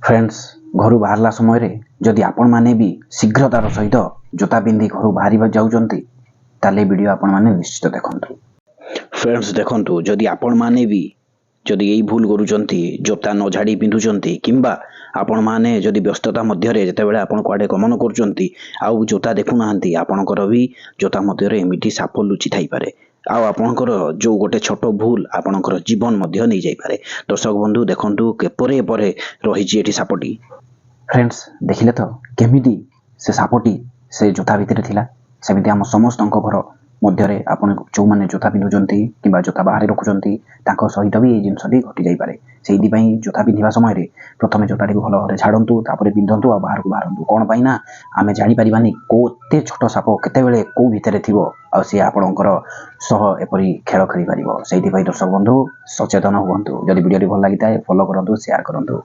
Friends, ଘରୁ ବାହାରିଲା ସମୟରେ ଯଦି ଆପଣମାନେ ବି ଶୀଘ୍ରତାର ସହିତ ଜୋତା ପିନ୍ଧି ଘରୁ ବାହାରିବା ଯାଉଛନ୍ତି, ତାହେଲେ ଏ ଭିଡ଼ିଓ ଆପଣମାନେ ନିଶ୍ଚିତ ଦେଖନ୍ତୁ। ଫ୍ରେଣ୍ଡସ୍, ଦେଖନ୍ତୁ, ଯଦି ଆପଣମାନେ ବି ଯଦି ଏଇ ଭୁଲ କରୁଛନ୍ତି, ଜୋତା ନ ଝାଡ଼ି ପିନ୍ଧୁଛନ୍ତି, କିମ୍ବା ଆପଣମାନେ ଯଦି ବ୍ୟସ୍ତତା ମଧ୍ୟରେ ଯେତେବେଳେ ଆପଣ କୁଆଡ଼େ ଗମନ କରୁଛନ୍ତି ଆଉ ଜୋତା ଦେଖୁନାହାନ୍ତି, ଆପଣଙ୍କର ବି ଜୋତା ମଧ୍ୟରେ ଏମିତି ସାପ ଲୁଚି ଥାଇପାରେ ଆଉ ଆପଣଙ୍କର ଯେଉଁ ଗୋଟେ ଛୋଟ ଭୁଲ ଆପଣଙ୍କର ଜୀବନ ମଧ୍ୟ ନେଇଯାଇପାରେ। ଦର୍ଶକ ବନ୍ଧୁ, ଦେଖନ୍ତୁ କିପରି ଏପରି ରହିଛି ଏଠି ସାପଟି। ଫ୍ରେଣ୍ଡସ୍, ଦେଖିଲେ ତ କେମିତି ସେ ସାପଟି ସେ ଜୋତା ଭିତରେ ଥିଲା? ସେମିତି ଆମ ସମସ୍ତଙ୍କ ଘର ମଧ୍ୟରେ ଆପଣ ଯେଉଁମାନେ ଜୋତା ପିନ୍ଧୁଛନ୍ତି କିମ୍ବା ଜୋତା ବାହାରେ ରଖୁଛନ୍ତି, ତାଙ୍କ ସହିତ ବି ଏଇ ଜିନିଷଟି ଘଟିଯାଇପାରେ। ସେଇଥିପାଇଁ ଜୋତା ପିନ୍ଧିବା ସମୟରେ ପ୍ରଥମେ ଜୋତାଟିକୁ ଭଲ ଭାବରେ ଝାଡ଼ନ୍ତୁ, ତାପରେ ପିନ୍ଧନ୍ତୁ ଆଉ ବାହାରକୁ ବାହାରନ୍ତୁ। କ'ଣ ପାଇଁ ନା ଆମେ ଜାଣିପାରିବାନି କେତେ ଛୋଟ ସାପ କେତେବେଳେ କେଉଁ ଭିତରେ ଥିବ ଆଉ ସିଏ ଆପଣଙ୍କର ସହ ଏପରି ଖେଳ ଖେଳିପାରିବ। ସେଇଥିପାଇଁ ଦର୍ଶକ ବନ୍ଧୁ, ସଚେତନ ହୁଅନ୍ତୁ। ଯଦି ଭିଡ଼ିଓଟି ଭଲ ଲାଗିଥାଏ, ଫଲୋ କରନ୍ତୁ, ସେୟାର କରନ୍ତୁ।